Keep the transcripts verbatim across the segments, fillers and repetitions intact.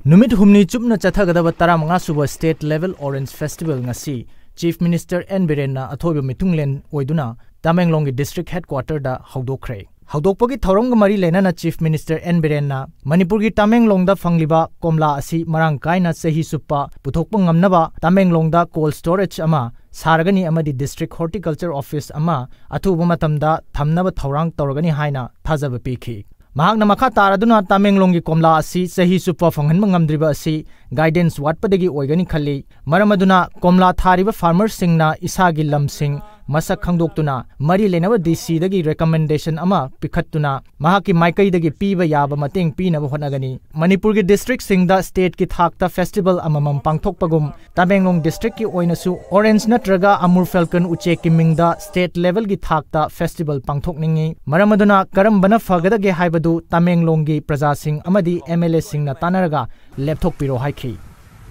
ꯅꯨꯃꯤꯠ ꯍꯨꯝꯅꯤ ꯆꯨꯞꯅ ꯆꯠꯊꯒꯗꯕ ꯇꯔꯥꯃꯉꯥ ꯁꯨꯕ State Level Orange Festival ꯉꯁꯤ Chief Minister N ꯕꯤꯔꯦꯟꯅ ꯑꯊꯣꯏꯕ ꯃꯤꯊꯨꯡꯂꯦꯟ ꯑꯣꯏꯗꯨꯅ ꯇꯃꯦꯡꯂꯣꯡꯒꯤ district headquarterꯗ ꯍꯧꯗꯣꯛꯈ꯭ꯔꯦ꯫ ꯍꯧꯗꯣꯛꯄꯒꯤ ꯊꯧꯔꯝꯒ ꯃꯔꯤ ꯂꯩꯅꯅ Chief Minister N ꯕꯤꯔꯦꯟꯅ ꯃꯅꯤꯄꯨꯔꯒꯤ ꯇꯃꯦꯡꯂꯣꯡꯗ ꯐꯪꯂꯤꯕ ꯀꯣꯝꯂꯥ ꯑꯁꯤ ꯃꯔꯥꯡ ꯀꯥꯏꯅ ꯆꯍꯤ ꯆꯨꯞꯄ ꯄꯨꯊꯣꯛꯄ ꯉꯝꯅꯕ ꯇꯃꯦꯡꯂꯣꯡꯗ cold storage ꯑꯃ ꯁꯥꯔꯒꯅꯤ ꯑꯃꯗꯤ district horticulture office ꯑꯃ ꯑꯊꯨꯕ ꯃꯇꯝꯗ ꯊꯝꯅꯕ ꯊꯧꯔꯥꯡ ꯇꯧꯔꯒꯅꯤ ꯍꯥꯏꯅ ꯊꯥꯖꯕ ꯄꯤꯈꯤ꯫ ꯃꯍꯥꯛꯅ ꯃꯈꯥ ꯇꯥꯔꯗꯨꯅ ꯇꯃꯦꯡꯂꯣꯡꯒꯤ ꯀꯣꯝꯂꯥ ꯑꯁꯤ ꯆꯍꯤ ꯆꯨꯞꯄ ꯐꯪꯍꯟꯕ ꯉꯝꯗ꯭ꯔꯤꯕ ꯑꯁꯤ guidance ꯋꯥꯠꯄꯗꯒꯤ ꯑꯣꯏꯒꯅꯤ ꯈꯜꯂꯤ꯫ ꯃꯔꯝ ꯑꯗꯨꯅ ꯀꯣꯝꯂꯥ ꯊꯥꯔꯤꯕ farmerꯁꯤꯡꯅ ꯏꯁꯥꯒꯤ ꯂꯝꯁꯤꯡ ꯃꯁꯛ ꯈꯪꯗꯣꯛꯇꯨꯅ ꯃꯔꯤ ꯂꯩꯅꯕ DCꯗꯒꯤ recommendation ꯑꯃ ꯄꯤꯈꯠꯇꯨꯅ ꯃꯍꯥꯛꯀꯤ ꯃꯥꯏꯀꯩꯗꯒꯤ ꯄꯤꯕ ꯌꯥꯕ ꯃꯇꯦꯡ ꯄꯤꯅꯕ ꯍꯣꯠꯅꯒꯅꯤ꯫ ꯃꯅꯤꯄꯨꯔꯒꯤ districtꯁꯤꯡꯗ stateꯀꯤ ꯊꯥꯛꯇ festival ꯑꯃꯃꯝ ꯄꯥꯡꯊꯣꯛꯄꯒꯨꯝ ꯇꯃꯦꯡꯂꯣꯡ districtꯀꯤ ꯑꯣꯏꯅꯁꯨ orange ꯅꯠꯇ꯭ꯔꯒ Amur Falcon ꯎꯆꯦꯛꯀꯤ ꯃꯤꯡꯗ state levelꯒꯤ ꯊꯥꯛꯇ festival ꯄꯥꯡꯊꯣꯛꯅꯤꯡꯏ꯫ ꯃꯔꯝ ꯑꯗꯨꯅ ꯀꯔꯝꯕꯅ ꯐꯒꯗꯒꯦ ꯍꯥꯏꯕꯗꯨ ꯇꯃꯦꯡꯂꯣꯡꯒꯤ ꯄ꯭ꯔꯖꯥꯁꯤꯡ ꯑꯃꯗꯤ MLAꯁꯤꯡꯅ ꯇꯥꯟꯅꯔꯒ ꯂꯦꯞꯊꯣꯛꯄꯤꯔꯣ ꯍꯥꯏꯈꯤ꯫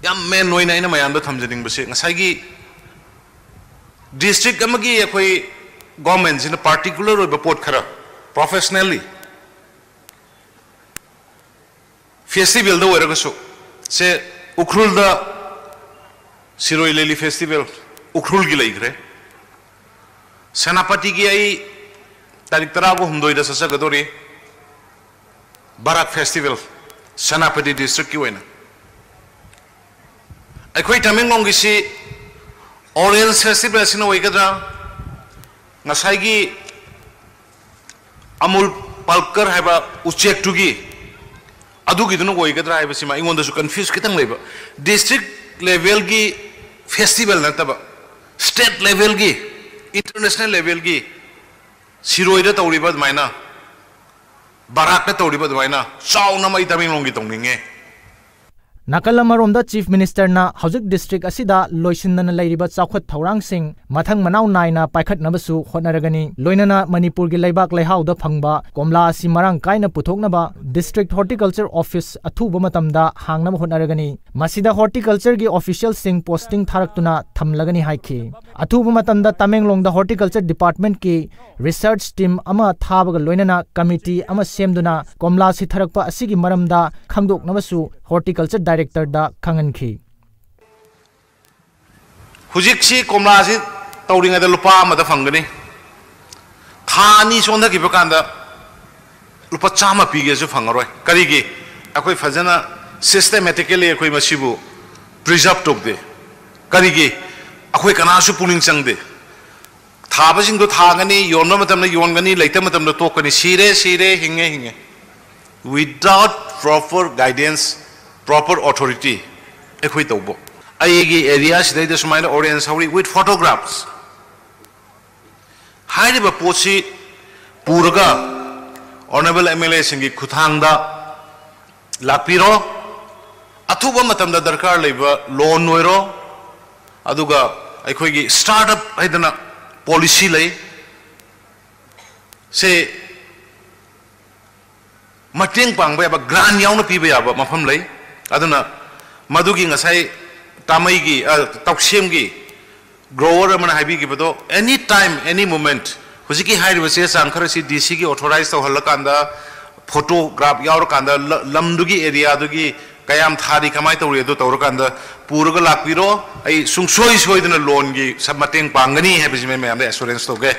ꯌꯥꯝ main ꯑꯣꯏꯅ ꯑꯩꯅ ꯃꯌꯥꯝꯗ ꯊꯝꯖꯅꯤꯡꯕꯁꯦ, ꯉꯁꯥꯏꯒꯤ district ꯑꯃꯒꯤ ꯑꯩꯈꯣꯏ governmentꯁꯤꯅ particular ꯑꯣꯏꯕ ꯄꯣꯠ ꯈꯔ, professionally, festivalꯗ ꯑꯣꯏꯔꯒꯁꯨ, ꯁꯦ, ꯎꯈ꯭ꯔꯨꯜꯗ ꯁꯤꯔꯣꯏ ꯂꯤꯂꯤ festival ꯎꯈ꯭ꯔꯨꯜꯒꯤ ꯂꯩꯈ꯭ꯔꯦ꯫ ꯁꯦꯅꯥꯄꯇꯤꯒꯤ ꯑꯩ ꯇꯥꯔꯤꯛ ꯇꯔꯥꯒ ꯍꯨꯝꯗꯣꯏꯗ ꯆꯠꯆꯒꯗꯧꯔꯤ, ꯕꯔꯥꯛ festival, ꯁꯦꯅꯥꯄꯇꯤ districtꯀꯤ ꯑꯣꯏꯅ꯫ ꯑꯩꯈꯣꯏ ꯇꯃꯦꯡꯂꯣꯡꯒꯤꯁꯤ orange festival ꯑꯁꯤꯅ ꯑꯣꯏꯒꯗ꯭ꯔꯥ, ꯉꯁꯥꯏꯒꯤ Amur Falcon ꯍꯥꯏꯕ ꯎꯆꯦꯛꯇꯨꯒꯤ, ꯑꯗꯨꯒꯤꯗꯨꯅ ꯑꯣꯏꯒꯗ꯭ꯔꯥ ꯍꯥꯏꯕꯁꯤꯃ ꯑꯩꯉꯣꯟꯗꯁꯨ confuse ꯈꯤꯇꯪ ꯂꯩꯕ꯫ District levelꯒꯤ festival ꯅꯠꯇꯕ, state levelꯒꯤ, international levelꯒꯤ, ꯁꯤꯔꯣꯏꯗ ꯇꯧꯔꯤꯕ ꯑꯗꯨꯃꯥꯏꯅ, ꯕꯔꯥꯛꯇ ꯇꯧꯔꯤꯕ ꯑꯗꯨꯃꯥꯏꯅ ꯆꯥꯎꯅ ꯑꯃ ꯑꯩ ꯇꯃꯦꯡꯂꯣꯡꯒꯤ ꯇꯧꯅꯤꯡꯉꯦ꯫ ꯅꯥꯀꯜ ꯑꯃꯔꯣꯝꯗ Chief Ministerꯅ ꯍꯧꯖꯤꯛ district ꯑꯁꯤꯗ ꯂꯣꯏꯁꯤꯟꯗꯅ ꯂꯩꯔꯤꯕ ꯆꯥꯎꯈꯠ ꯊꯧꯔꯥꯡꯁꯤꯡ ꯃꯊꯪ ꯃꯅꯥꯎ ꯅꯥꯏꯅ ꯄꯥꯏꯈꯠꯅꯕꯁꯨ ꯍꯣꯠꯅꯔꯒꯅꯤ꯫ ꯂꯣꯏꯅꯅ ꯃꯅꯤꯄꯨꯔꯒꯤ ꯂꯩꯕꯥꯛ ꯂꯩꯍꯥꯎꯗ ꯐꯪꯕ ꯀꯣꯝꯂꯥ ꯑꯁꯤ ꯃꯔꯥꯡ ꯀꯥꯏꯅ ꯄꯨꯊꯣꯛꯅꯕ district horticulture office ꯑꯊꯨꯕ ꯃꯇꯝꯗ ꯍꯥꯡꯅꯕ ꯍꯣꯠꯅꯔꯒꯅꯤ꯫ ꯃꯁꯤꯗ horticultureꯒꯤ officialꯁꯤꯡ posting ꯊꯥꯔꯛꯇꯨꯅ ꯊꯝꯂꯒꯅꯤ ꯍꯥꯏꯈꯤ꯫ ꯑꯊꯨꯕ ꯃꯇꯝꯗ ꯇꯃꯦꯡꯂꯣꯡꯗ horticulture departmentꯀꯤ research team ꯑꯃ ꯊꯥꯕꯒ ꯂꯣꯏꯅꯅ committee ꯑꯃ ꯁꯦꯝꯗꯨꯅ ꯀꯣꯝꯂꯥ ꯁꯤꯊꯔꯛꯄ ꯑꯁꯤꯒꯤ ꯃꯔꯝꯗ ꯈꯪꯗꯣꯛꯅꯕꯁꯨ Horticulture Directorꯗ ꯈꯪꯍꯟꯈꯤ꯫ ꯍꯧꯖꯤꯛꯁꯤ ꯀꯣꯝꯂꯥꯁꯤ ꯇꯧꯔꯤꯉꯩꯗ ꯂꯨꯄꯥ ꯑꯃꯗ ꯐꯪꯒꯅꯤ꯫ ꯊꯥ ꯑꯅꯤ ꯆꯣꯟꯊꯈꯤꯕ ꯀꯥꯟꯗ ꯂꯨꯄꯥ ꯆꯥꯝꯃ ꯄꯤꯒꯦꯁꯨ ꯐꯪꯉꯔꯣꯏ꯫ ꯀꯔꯤꯒꯤ? ꯑꯩꯈꯣꯏ ꯐꯖꯅ systematically ꯑꯩꯈꯣꯏ ꯃꯁꯤꯕꯨ preserve ꯇꯧꯗꯦ꯫ ꯀꯔꯤꯒꯤ? ꯑꯩꯈꯣꯏ ꯀꯅꯥꯁꯨ ꯄꯨꯛꯅꯤꯡ ꯆꯪꯗꯦ꯫ ꯊꯥꯕꯁꯤꯡꯗꯣ ꯊꯥꯒꯅꯤ, ꯌꯣꯟꯕ ꯃꯇꯝꯗ ꯌꯣꯟꯒꯅꯤ, ꯂꯩꯇꯕ ꯃꯇꯝꯗ ꯇꯣꯛꯀꯅꯤ꯫ ꯁꯤꯔꯦ, ꯁꯤꯔꯦ, ꯍꯤꯡꯉꯦ, ꯍꯤꯡꯉꯦ꯫ Without proper guidance, proper authority ꯑꯩꯈꯣꯏ ꯇꯧꯕ꯫ ꯑꯩꯒꯤ area ꯁꯤꯗꯩꯗ ꯁꯨꯃꯥꯏꯅ orange ꯍꯧꯔꯤ with photographs꯫ ꯍꯥꯏꯔꯤꯕ ꯄꯣꯠꯁꯤ ꯄꯨꯔꯒ Honourable MLAꯁꯤꯡꯒꯤ ꯈꯨꯠꯊꯥꯡꯗ ꯂꯥꯛꯄꯤꯔꯣ꯫ ꯑꯊꯨꯕ ꯃꯇꯝꯗ ꯗꯔꯀꯥꯔ ꯂꯩꯕ loan ꯑꯣꯏꯔꯣ, ꯑꯗꯨꯒ ꯑꯩꯈꯣꯏꯒꯤ startup ꯍꯥꯏꯗꯅ policy ꯂꯩ꯫ ꯁꯦ ꯃꯇꯦꯡ ꯄꯥꯡꯕ ꯌꯥꯕ, grant ꯌꯥꯎꯅ ꯄꯤꯕ ꯌꯥꯕ ꯃꯐꯝ ꯂꯩ꯫ ꯑꯗꯨꯅ ꯃꯗꯨꯒꯤ ꯉꯁꯥꯏ ꯇꯥꯃꯩꯒꯤ, ꯑ, ꯇꯧꯁꯦꯝꯒꯤ grower ꯑꯃꯅ ꯍꯥꯏꯕꯤꯈꯤꯕꯗꯣ, any time, any moment, ꯍꯧꯖꯤꯛꯀꯤ ꯍꯥꯏꯔꯤꯕ ꯆꯦ ꯆꯥꯡ ꯈꯔꯁꯤ DCꯒꯤ authorize ꯇꯧꯍꯜꯂꯀꯥꯟꯗ, photograph ꯌꯥꯎꯔꯀꯥꯟꯗ, ꯂ-, ꯂꯝꯗꯨꯒꯤ areaꯗꯨꯒꯤ ꯀꯌꯥꯝ ꯊꯥꯔꯤ, ꯀꯃꯥꯏꯅ ꯇꯧꯔꯤ ꯑꯗꯨ ꯇꯧꯔꯀꯥꯟꯗ ꯄꯨꯔꯒ ꯂꯥꯛꯄꯤꯔꯣ꯫ ꯑꯩ ꯁꯨꯡꯁꯣꯏ ꯁꯣꯏꯗꯅ loanꯒꯤ ꯁ-, ꯃꯇꯦꯡ ꯄꯥꯡꯒꯅꯤ ꯍꯥꯏꯕꯁꯤ ꯃꯌꯥꯝꯗ assurance ꯇꯧꯒꯦ꯫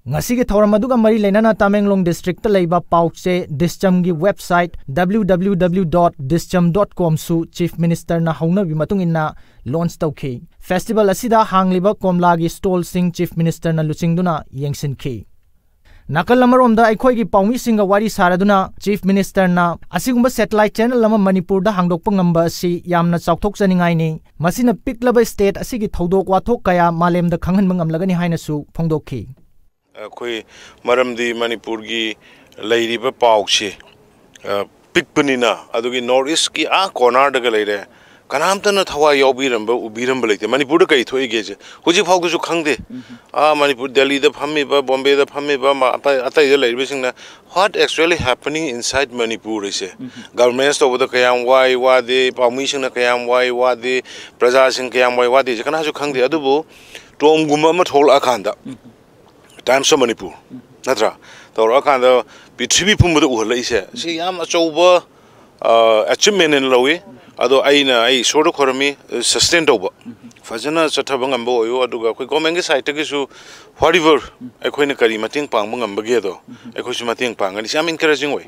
ꯉꯁꯤꯒꯤ ꯊꯧꯔꯝ ꯑꯗꯨꯒ ꯃꯔꯤ ꯂꯩꯅꯅ ꯇꯃꯦꯡꯂꯣꯡ districtꯇ ꯂꯩꯕ ꯄꯥꯎ ꯆꯦ DISCHAMꯒꯤ website W W W dot discham dot comꯁꯨ Chief Ministerꯅ ꯍꯧꯅꯕꯤ ꯃꯇꯨꯡ ꯏꯟꯅ launch ꯇꯧꯈꯤ꯫ Festival ꯑꯁꯤꯗ ꯍꯥꯡꯂꯤꯕ ꯀꯣꯝꯂꯥꯒꯤ stallꯁꯤꯡ Chief Ministerꯅ ꯂꯨꯆꯤꯡꯗꯨꯅ ꯌꯦꯡꯁꯤꯟꯈꯤ꯫ ꯅꯥꯀꯜ ꯑꯃꯔꯣꯝꯗ ꯑꯩꯈꯣꯏꯒꯤ ꯄꯥꯎꯃꯤꯁꯤꯡꯒ ꯋꯥꯔꯤ ꯁꯥꯔꯗꯨꯅ Chief Ministerꯅ ꯑꯁꯤꯒꯨꯝꯕ satellite channel ꯑꯃ ꯃꯅꯤꯄꯨꯔꯗ ꯍꯥꯡꯗꯣꯛꯄ ꯉꯝꯕ ꯑꯁꯤ ꯌꯥꯝꯅ ꯆꯥꯎꯊꯣꯛꯆꯅꯤꯡꯉꯥꯏꯅꯤ꯫ ꯃꯁꯤꯅ ꯄꯤꯛꯂꯕ state ꯑꯁꯤꯒꯤ ꯊꯧꯗꯣꯛ ꯋꯥꯊꯣꯛ ꯀꯌꯥ ꯃꯥꯂꯦꯝꯗ ꯈꯪꯍꯟꯕ ꯉꯝꯂꯒꯅꯤ ꯍꯥꯏꯅꯁꯨ ꯐꯣꯡꯗꯣꯛꯈꯤ꯫ ꯑꯩꯈꯣꯏ ꯃꯔꯝꯗꯤ ꯃꯅꯤꯄꯨꯔꯒꯤ ꯂꯩꯔꯤꯕ ꯄꯥꯎꯁꯤ, ꯑ, ꯄꯤꯛꯄꯅꯤꯅ, ꯑꯗꯨꯒꯤ North Eastꯀꯤ ꯑꯥ cornerꯗꯒ ꯂꯩꯔꯦ, ꯀꯅꯥꯝꯇꯅ ꯊꯋꯥꯏ ꯌꯥꯎꯕꯤꯔꯝꯕ, ꯎꯕꯤꯔꯝꯕ ꯂꯩꯇꯦ꯫ ꯃꯅꯤꯄꯨꯔꯗ ꯀꯔꯤ ꯊꯣꯛꯏꯒꯦꯁꯦ ꯍꯧꯖꯤꯛ ꯐꯥꯎꯗꯁꯨ ꯈꯪꯗꯦ꯫ ꯑꯥ ꯃꯅꯤꯄꯨꯔ, ꯗꯦꯜꯂꯤꯗ ꯐꯝꯃꯤꯕ, ꯕꯣꯝꯕꯦꯗ ꯐꯝꯃꯤꯕ, ꯃ-, ꯑꯇꯩ, ꯑꯇꯩꯗ ꯂꯩꯔꯤꯕꯁꯤꯡꯅ what actually happening inside Manipur ꯍꯥꯏꯁꯦ, governance ꯇꯧꯕꯗ ꯀꯌꯥꯝ ꯋꯥꯏ ꯋꯥꯗꯦ, ꯄꯥꯎꯃꯤꯁꯤꯡꯅ ꯀꯌꯥꯝ ꯋꯥꯏ ꯋꯥꯗꯦ, ꯄ꯭ꯔꯖꯥꯁꯤꯡ ꯀꯌꯥꯝ ꯋꯥꯏ ꯋꯥꯗꯦꯁꯦ ꯀꯅꯥꯁꯨ ꯈꯪꯗꯦ꯫ ꯑꯗꯨꯕꯨ ꯇꯣꯝꯒꯨꯝꯕ ꯑꯃ ꯊꯣꯛꯂꯛꯑꯀꯥꯟꯗ, Times of Manipur, ꯅꯠꯇ꯭ꯔꯥ? ꯇꯧꯔꯛꯑꯀꯥꯟꯗ ꯄ꯭ꯔꯤꯊꯤꯕꯤ ꯄꯨꯝꯕꯗ ꯎꯍꯜꯂꯛꯏꯁꯦ, ꯁꯤ ꯌꯥꯝ ꯑꯆꯧꯕ ꯑꯆꯤꯞꯃꯦꯟ ꯑꯣꯏꯅ ꯂꯧꯏ꯫ ꯑꯗꯣ ꯑꯩꯅ ꯑꯩ ꯏꯁꯣꯔꯗ ꯈꯣꯏꯔꯝꯃꯤ, ꯁꯁꯇꯦꯟ ꯇꯧꯕ, ꯐꯖꯅ ꯆꯠꯊꯕ ꯉꯝꯕ ꯑꯣꯏꯌꯨ꯫ ꯑꯗꯨꯒ ꯑꯩꯈꯣꯏ ꯒꯣꯔꯃꯦꯟꯒꯤ ꯁꯥꯏꯠꯇꯒꯤꯁꯨ whatever ꯑꯩꯈꯣꯏꯅ ꯀꯔꯤ ꯃꯇꯦꯡ ꯄꯥꯡꯕ ꯉꯝꯕꯒꯦꯗꯣ ꯑꯩꯈꯣꯏꯁꯨ ꯃꯇꯦꯡ ꯄꯥꯡꯒꯅꯤ꯫ ꯁꯤ ꯌꯥꯝ ꯏꯟꯀꯔꯦꯖꯤꯡ ꯑꯣꯏ꯫